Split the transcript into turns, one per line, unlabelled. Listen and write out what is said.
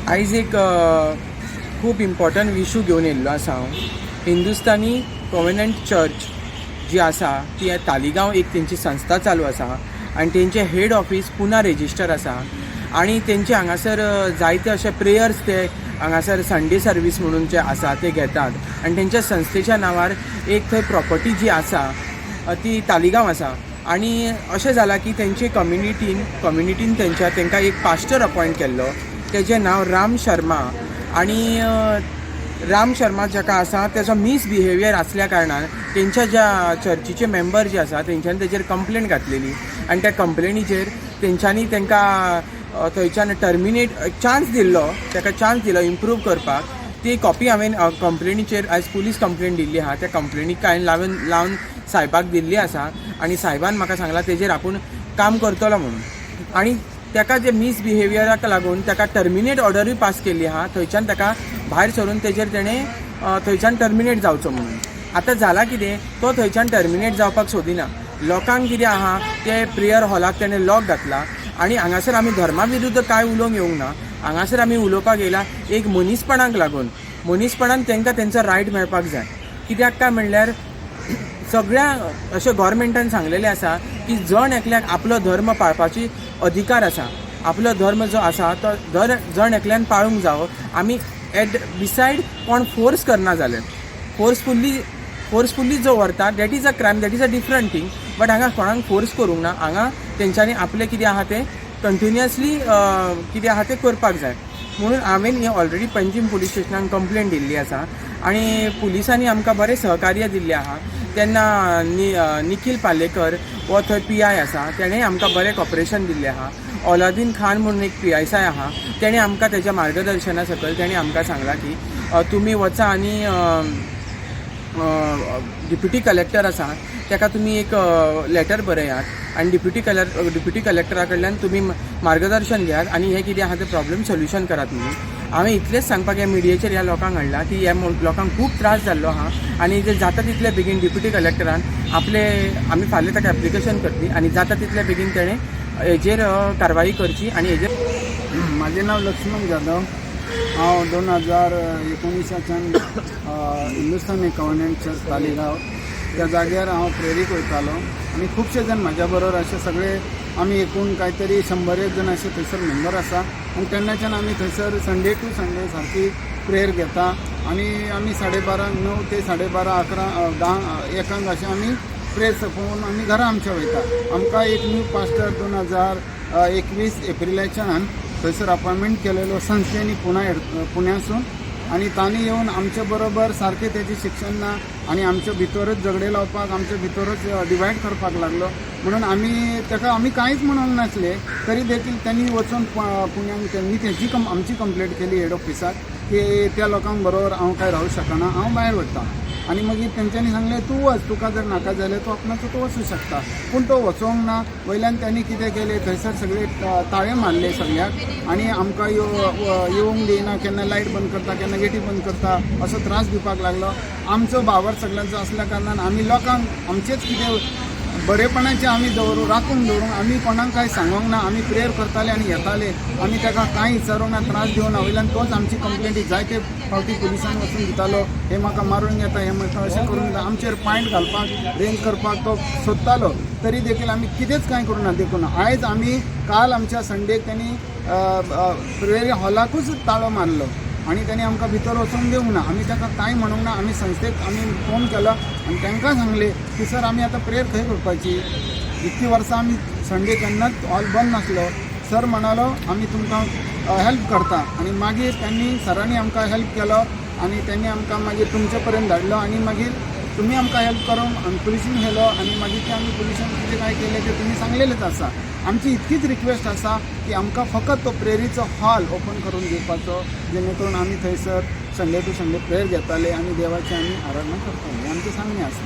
आयज एक खूब इम्पॉर्टंट इशू घेवन येयल्लो आसा हांव. हिंदुस्तानी कॉवेनंट चर्च जी आसा ती तालिगांव एक तेंची संस्था चालू आसा आनी तेंचें हेड ऑफीस पुना रेजिस्टर आसा आनी तेंचे हांगासर जायते अशे प्रेयर्स ते हांगासर संडे सर्वीस म्हणून जे आसा ते घेतात आनी तेंच्या संस्थेच्या नांवार एक थंय प्रॉपर्टी जी आसा ती तालिगांव आसा. आनी अशें जालां की तेंचे कम्युनिटीन तेंच्या तेंकां एक पास्टर अपॉयंट केल्लो, तेजें नांव राम शर्मा. आनी राम शर्मा जाका आसा तेजो मिसबिहेवियर आसल्या कारणान तेंच्या ज्या चर्चीचे मेंबर जे आसा तेंच्यांनी तेजेर कंप्लेन घातलेली आनी त्या कंप्लेनीचेर तेंच्यांनी तेंकां थंयच्यान टर्मिनेट चान्स दिल्लो, तेका चान्स दिलो इम्प्रूव करपाक. ती कॉपी हांवें कंप्लेनीचेर आयज पुलीस कंप्लेन दिल्ली आहा. त्या कंप्लेनीक हांवें लावन सायबाक दिल्ली आसा आनी सायबान म्हाका सांगलां तेजेर आपूण काम करतलो म्हणून. आनी तेका जे मिसबिहेवियराक लागून तेका टर्मिनेट ऑर्डरूय पास केल्ली आहा, थंयच्यान तेका भायर सरून तेजेर तेणें थंयच्यान टर्मिनेट जावचो म्हणून. आतां जालां कितें, तो थंयच्यान टर्मिनेट जावपाक सोदिना. लोकांक कितें आहा ते प्रेयर हॉलाक तेणें लॉक घातला. आनी हांगासर आमी धर्मा विरुद्ध कांय उलोवंक येवंक ना, हांगासर आमी उलोवपाक येयला एक मनीसपणाक लागून. मनीसपणान तांकां तेंचो रायट मेळपाक जाय. कित्याक काय म्हणल्यार सगळ्या अशें गव्हर्मेंटान सांगलेलें आसा की जण एकल्याक आपलो धर्म पाळपाची अधिकार आसा. आपलो धर्म जो आसा तो दर जण एकल्यान पाळूंक जावो. आमी एट बिसायड कोण फोर्स करना जाल्यार फोर्सफुल्ली जो व्हरता, that is a crime, that is a different thing. But हांगा कोणाक फोर्स करूंक ना. हांगा तेंच्यांनी आपलें कितें आहा तें कंटिन्युअसली कितें आहा तें करपाक जाय म्हणून हांवें हें ऑलरेडी पंजीम पुलीस स्टेशनान कंप्लेन दिल्ली आसा आनी पुलिसांनी आमकां बरें सहकार्य दिल्लें आहा. तेन्ना निखील पालेकर हो थंय पीआय आसा, तेणें आमकां बरें कॉपरेशन दिल्लें आहा. ओलादीन खान म्हणून एक पीएसआय आहा, तेणें आमकां तेज्या मार्गदर्शना सकयल तेणें आमकां सांगलां की तुमी वचा आनी डिप्युटी कलेक्टर आसा ताका तुमी एक लेटर बरयात आनी डिप्युटी कलेक्टरा कडल्यान तुमी मार्गदर्शन घेयात आनी हें कितें आहा तें प्रॉब्लम सोल्युशन करात म्हणून. हांवें इतलेंच सांगपाक ह्या मिडियेचेर ह्या लोकांक हाडलां की ह्या लोकांक खूब त्रास जाल्लो आहा आनी जे जाता तितले बेगीन डिप्युटी कलेक्टरान आपले आमी फाल्यां ताका एप्लिकेशन करतली आनी जाता तितले बेगीन तेणें हेजेर कारवाई करची आनी हेजेर
म्हाजें नांव लक्ष्मण जाधव. हांव 2019च्यान हिंदुस्तानी कॉन्व्हेंट चर्च तालिगांव त्या जाग्यार हांव प्रेरीक वयतालो आनी खुबशे जाण म्हाज्या बरोबर अशे सगळे आमी एकूण कांय तरी 100 एक जाण अशे थंयसर मेंबर आसा. आनी तेन्नाच्यान आमी थंयसर संडे टू संडे सारकी प्रेयर घेता आनी आमी 12:30, 9 ते 12:30, 11, 10, 1क अशें आमी प्रेयर सोंपोवन आमी घरा आमच्या वयता. आमकां एक न्यू पास्टर 2021 एप्रिलाच्यान थंयसर अपॉयंटमेंट केलेलो संस्थेनी पुणा पुण्यासून आनी तांणी येवन आमचे बरोबर सारकें तेजें शिक्षण ना आनी आमचे भितरच झगडे लावपाक, आमचे भितरच डिवायड करपाक लागलो. म्हणून आमी ताका आमी कांयच म्हणूंक नासले तरी देखील त्यांनी वचून पुण्याक त्यांनी तेजी आमची कंप्लेंट केली हेड ऑफिसाक की त्या लोकांक बरोबर हांव काय रावूं शकना, हांव भायर वता. आनी मागीर तेंच्यांनी सांगलें, तूं वच, तुका जर नाका जाल्यार तूं आपणाचो तूं वचूं शकता. पूण तो वचोंक ना. वयल्यान त्यांनी कितें केलें, थंयसर सगळे ताळे मारले सगळ्याक आनी आमकां येवंक दिना. केन्ना लायट बंद करता, केन्ना गेटी बंद करता, असो त्रास दिवपाक लागलो. आमचो भावर सगळ्यांचो आसल्या कारणान आमी लोकांक आमचेच कितें बरेपणाचें आमी दवरूं राखून दवरूंक आमी कोणाक कांय सांगोंक ना. आमी प्रेयर करताले आनी येताले. आमी ताका कांय विचारूंक ना, त्रास दिवंक ना. वयल्यान तोच आमची कंप्लेंटी जायते फावटी पुलिसान वचून दितालो, हे म्हाका मारून येता, हे म्हाका अशें करून येता. आमचेर पॉयंट घालपाक, रेंज करपाक तो सोदतालो तरी देखील आमी कितेंच कांय करूं ना. देखून आयज आमी काल आमच्या संडेक त्यांनी प्रेयर हॉलाकूच ताळो मारलो आनी त्यांनी आमकां भितर वचूंक दिवंक ना. आमी ताका कांय म्हणूंक ना. आमी संस्थेक आमी फोन केलो आनी तांकां सांगलें की सर, आमी आतां प्रेयर खंय करपाची? इतलीं वर्सां आमी संडे केन्नाच हॉल बंद नासलो. सर म्हणालो, आमी तुमकां हेल्प करता. आनी मागीर त्यांनी सरांनी आमकां हेल्प केलो आनी त्यांनी आमकां मागीर तुमचे पर्यंत धाडलो आनी मागीर तुमी आमकां हेल्प करून आमी पुलिशीन व्हेलो आनी मागीर ते आमी पुलिसान कितें काय केलें तें तुमी सांगलेलेच आसा. आमची इतकीच रिक्वेस्ट आसा की आमकां फकत तो प्रेरीचो हॉल ओपन करून दिवपाचो, जेणे करून आमी थंयसर संडे टू संडे प्रेयर घेताले आनी देवाची आमी आराधना करताले. हें आमचें सांगणें आसा.